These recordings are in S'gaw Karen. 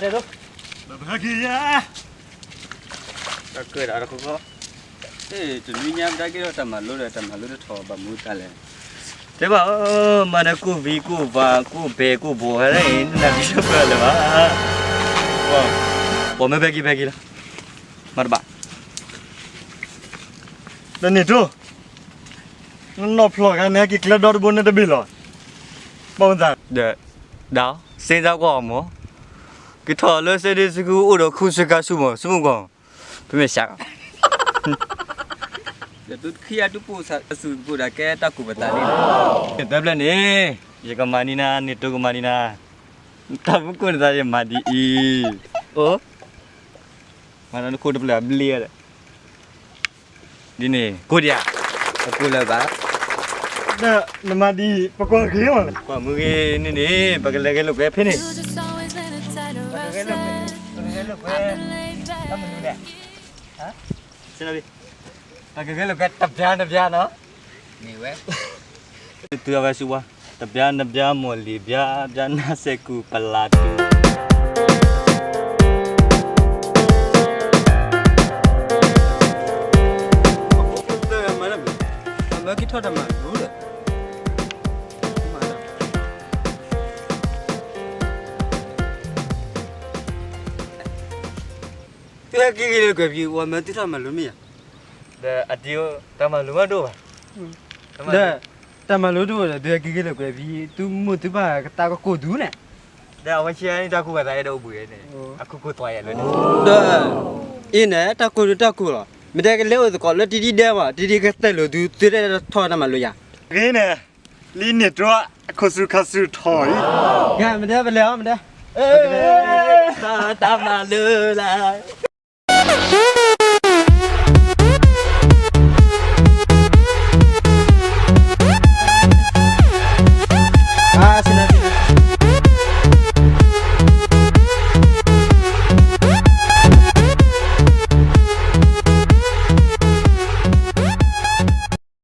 တဲဒိ, ဘၣ်က့ၤယၤ, တၢ်ကၢၣ်ဒၣ်တခီခီ, တနွံညါပတၢ်က့ၤထီၣ်တၢ်မၤလိဒီး တၢ်မၤလိတထီၣ်ဘၣ်မူတၢ်လဲၣ်, တဲဘၣ်, မၤဒီးကိၣ်ဝံၤကိၣ်ဝါ ကိၣ်ဘဲကိၣ်ဘီ ဟဲဒၣ်အံၤ နနၢ်က့ၤလၢပှဲၤလၢၤဘၣ်, ပှၤမၢဘဲက့ၤဘဲက့ၤလီၤ, မၤတဘၣ် ဒီးန့ၣ်တိၢ်, နနီၢ်ဖျီၣ်ဂၤန့ၣ် က့ၤကျဲဒီတဘိန့ၣ်တဘ့ၣ်လီၤ, ဘၣ်မသး, ဒီး, ဒီး, စ့ၢ်ကီးကွၢ်အီၤမး, က့ၤထီၣ်လၢစဲဒ့စခူ အိၣ်ဒီးခူစခါဆူမး ဆူမုၢ်ကီၢ်, ဖဲမ့ၢ်စှၤ, ဒီးတူၢ်တခံအတူၢ်ပိၢ်ဆူၣ်ပိၢ်ဒၣ်ကဲတၢ်ကူၣ်ပသးန့ၣ်, တဘျီန့ၣ်, ယကမၤန့ၢ်နၤ န့ၣ်တိၢ်ကမၤန့ၢ်နၤ, တၢ်မူခိၣ်န့ၣ်သးယမၤဒ်အံၤ, အိၣ် မၤဒီးနခိၣ်တဖျၢၣ်အဘျ့ဒီး, ဒ်န့ၣ် ကိၢ်ဒံးဧါ, အကိၢ်လၢၤဘၣ်, ဒီးနမၤဒ်အံၤ ပကွၢ်ဂ့ၤမး, ကွၢ်မုၢ်ဂ့ၤန့ၣ်န့ၣ် ပကလဲၤဂဲၤလိာ်ကွဲဖဲန့ၣ်, ပကဂဲၤလိာ်ကွဲ, ပကဂဲၤလိာ်ကွဲ, တၢ်မနုၤလဲၣ်, ပကဂဲၤလိာ်ကွဲတဘျါနဘျါနီၤ, မ့ၢ်ဝဲ တုၤအဝဲစူဝါ, တဘျါနဘျါ မိၢ်လံၤဘျါ ဘျါနါစဲးကူပလးတူ, မၢက့ၤထီၣ်တၢ်မၤလိဒီး, သုဟဲက့ၤဂ့ၤလၢကွဲးဖံ ဝဲမၢသုထီၣ်မၤလိမ့ၢ်ဧါ, ဒီးအဒံး တၢ်မၤလိမးဒိၣ်ဘၣ်, ဒီး တၢ်မၤလိတအိၣ်ဒီး သုဟဲက့ၤဂ့ၤလၢကွဲးဖံ သုမိၢ်သုပၢ်ကတၢ်ကကိၢ်ဒူန့ၣ်, ဒီးအဝဲဆံးန့ၣ် တၢ်ကူၣ်ဘၣ်သးအဲၣ်ဒိးအိၣ်ဘှံးန့ၣ်, အခိၣ်ကိၢ်သွဲးယဲၢ်လၢန့ၣ်, ဒီး အံၤန့ၣ် တၢ်ကိၢ်ဒူတၢ်ကိၢ်လီၤ, မ့ၢ်တဲကလဲၤအိၣ်သကိးလၢတံၤဒဲးဘၣ် တံၤဒဲးကတဲလိာ်သု သုတဲထီၣ်တၢ်မၤလိယၤ, ဂ့ၤန့ၣ်, လံန့ၣ်တြီ အခိၣ်ဆူၣ်ခါဆူၣ်ထီၣ်အံၤ, မ့ၢ်တဲပလဲၤအီၤ မ့ၢ်တဲ, တၢ်မၤလိလၢ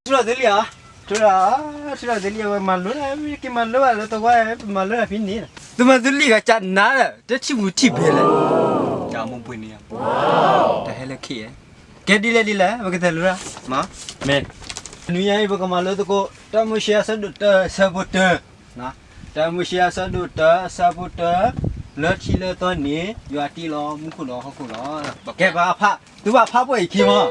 ထူလီၤသုလံဧါ, ထူလီၤ, ထူလီၤသုလံ အဝဲမၤလိတၢ် က့ၤမၤလိဘၣ်လၢသဝီ ပမၤလိတၢ်ဖဲန့ၣ်, သုမၤသုလံဂၤကနၤဒီး တထံၣ်မူထံၣ်ဘဲလဲၣ်, တၢ်မူပှ့ၤန့ၣ်, တၢ်ဟဲလၢခံ, ကဲဒ်လဲၣ်ဒ်လဲၣ် ပကသဲးလိတၢ်, မ့ၢ်, နွံညါအံၤ ပကမၤလိသကိး တၢမိၤၡ့အဆၢဒိၣ်တၢ အဆၢဖိတၢ တၢမိၤၡ့အဆၢဒိၣ်တၢ အဆၢဖိတၢ, လၢခံလၢသီန့ၣ် ယွၤတ့လီၤမူခိၣ်ဒီးဟီၣ်ခိၣ်လီၤ. ကဲပှၤဖး, သုဘၣ်ဖးပှဲၤအံၤခံမး.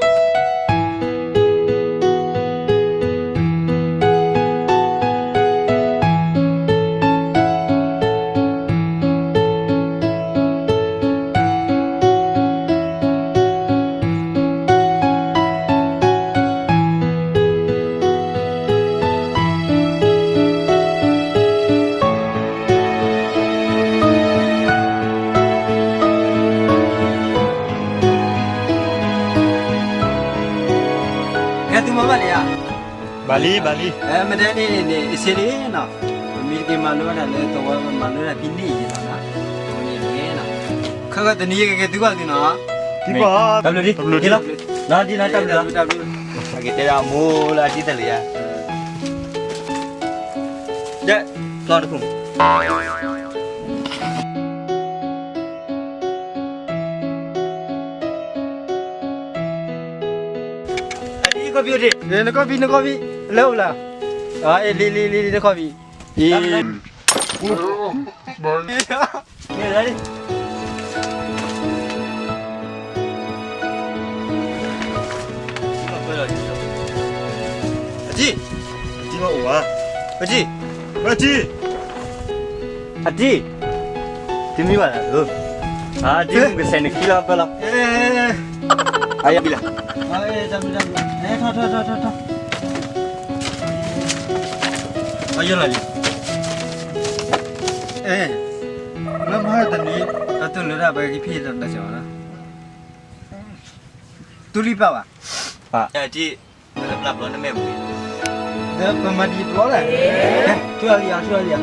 ကဲသုမၤဘၣ်လံဧါ. ဘၣ်လံ ဘၣ်လံ. မ့ၢ်တဲန့ၣ်န့ၣ် အ့ၣ်စ့လံနီၤ, ပမ့ၢ်တက့ၤမၤလိဝဲဒၣ်လၢသဝီ ပမၤလိတၢ်ဖဲန့ၣ်အံၤလီၤနီၤ. အဃိန့ၣ်န့ၣ် ခဲကနံၣ်အံၤ ကက့ၤသုဘၣ်သုနီၤ. တၢ်ဘျုးလံ, တၢ်ဘျုးလံ, တၢ်ဘျုးလံ, တၢ်ဘျုးလံ. အက့ၤတဲဒၣ်မိၢ်လၢအတံၤသလံၤဧါ. ဒီး ဖျီတခိၣ် အဒံးကီၢ်ဖံးအိၣ်တ့ၢ်, နကီၢ်ဖံး နကီၢ်ဖံး လၢအိၣ်လၢ, အ့ လံ လံ လံ လံ နကီၢ်ဖံး, အ့ လံ လံ လံ လံ အတံၢ်, အတံၢ်မ့ၢ်အိၣ်ဧါ, အတံၢ်, အတံၢ်, အတံၢ်, တမံဘၣ်လၢ, အတံၢ်မုၢ်ကဆဲးနခံလီၤပၢလီၤ, အယဘံလီၤ, ထီၣ်ထီၣ်ထီၣ်ထီၣ်ထီၣ်, အယလီၤလံ, အဲ လၢမဟါတနံၤ တၢ်တိၢ်လၢဒၣ်ပှၤကဖံးတၢ်တၢ်စၢၤဘၣ်လီၤ, တူၢ်လံပၢ်ဘၣ်, ပၢ်, လၢပျၢ်ပျီနမဲာ်ပူၤ, ဒီးပမၤဒံးပျီလဲၣ်, ကဲ ထူလံဧါ ထူလံဧါ,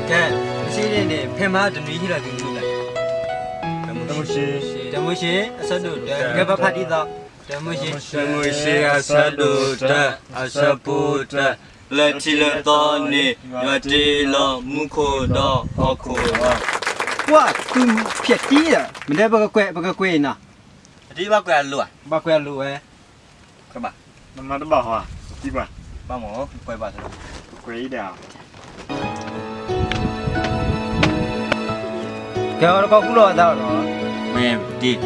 ကဲ, ပစံးန့ၣ်န့ၣ် ဖဲမဟါတနံၤဟ့ၣ်လီၤသုမနုၤလဲၣ်, တၢမိၤၡ့, တၢမိၤၡ့ အဆၢဒိၣ်တၢ ကဲပဖးဒ်သိး, တၢမိၤၡ့, တၢမိၤၡ့ အဆၢဒိၣ်တၢ အဆၢဖိတၢ လၢထံလၢသီန့ၣ် ယွၤတ့လီၤမူခိၣ်ဒီးဟီၣ်ခိၣ်လီၤ. ကွၢ်သုဖျဲးတံၢ်ဒီး မ့ၢ်ဒဲပကကွဲး ပကကွဲးအံၤနီၤ. အဒ်ဘၣ်ကွဲးအလိၤဧါ. ဘၣ်ကွဲးအလိၤဝဲ. ကွဲးဘၣ်. နမၤတဘၣ်ဟီဧါ. တံၢ်ကွၢ်. ဘၣ်မ့ၢ် ကွဲးဘၣ်. ကွဲးအံၤဒီး ကဲ အီၤတကီၢ်ကူၣ်လီၤအသးလီၤ. ဝဲဒ်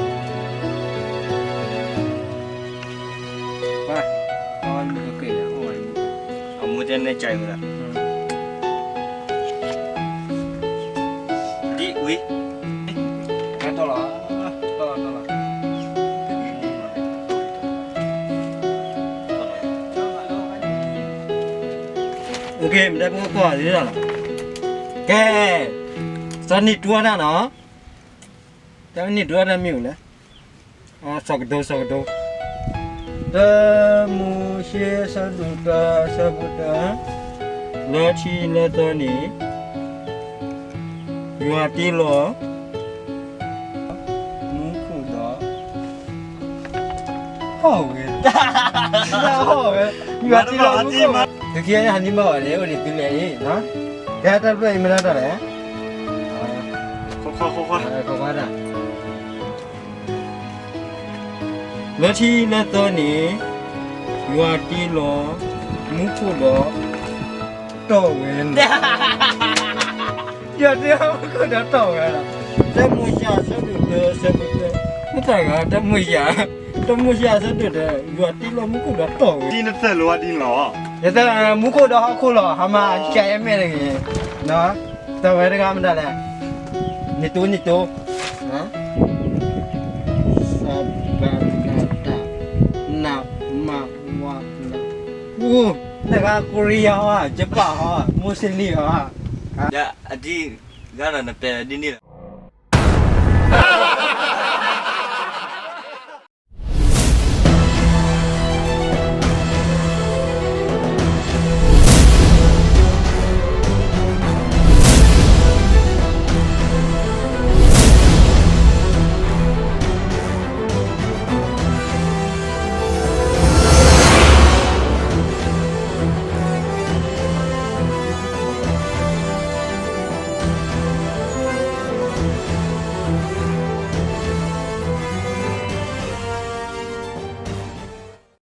အမူတဲနဲၣ်ကၢ်အံၤဝဲဒၣ် ဒ်ဝံၤ ကဲတီၢ်လီၤ တီၢ်လီၤ တီၢ်လီၤ. မ့ၢ်ဒဲပကကွၢ်လီၤ. ကဲ စီၤနံၤတူၢ်အီၣ်တၢ်နီၤ. တၢ်နံၤတူၢ်အီၣ်တၢ်မ့ၢ်အိၣ်လဲၣ်. စီၤကဒိ စီၤကဒိ တၢမိၤၡ့ အဆၢဒိၣ်တၢ အဆၢဖိတၢ, လၢထံလၢသီန့ၣ် ယွၤတ့လီၤ မူခိၣ်ဒီး ဟီၣ်ဝဲ, ဟီၣ်ဝဲ, ယွၤတ့လီၤမူခိၣ်, သုခံဂၤန့ၣ် ဟးနံၤမၤဝဲလဲၣ် အိၣ်ဒံးသုလဲၣ်အံၤ, ကဲတၢ်တဖျၢၣ်အံၤမ့ၢ်ဒၣ်တၢ်လဲၣ်, ခိခွါ ခိခွါတၢ် လၢထံလၢသီန့ၣ် ယွၤတ့လီၤ မူခိၣ်ဒီး တီၢ်ဝဲန့ၣ်, ယွၤတ့လီၤမူခိၣ်ဒီးတီၢ်ဝဲလီၤ, တၢမိၤၡ့ အဆၢဒိၣ်တၢ အဆၢဖိတၢ, မ့ၢ်တၢ်ဂ့ၤ တၢ်မိၤၡ့, တၢ်မိၤၡ့ အဆၢဒိၣ်တၢ ယွၤတ့လီၤမူခိၣ်ဒီးတီၢ်ဝဲ, ဒ်နသၢၣ်လိာ်ဝဲဒ်န့ၣ်လီၤ, ယသၢၣ် မူခိၣ်ဒီးဟီၣ်ခိၣ်လီၤ ဟးမၤ ကဲအမဲာ်တဂ့ၤ, တီၢ်ဝဲတဂၤမ့ၢ်ဒၣ်လဲၣ်, နံၤတိ နံၤတိ စဘနတၢ နမဝလ, တဂၤ ကိရံယါဟီ ယပၣ်ဟီ မူစလ့ၣ်ဟီ, အဒ်ဂၤဒီးနပဲာ်ဒ်န့ၣ်လီၤ.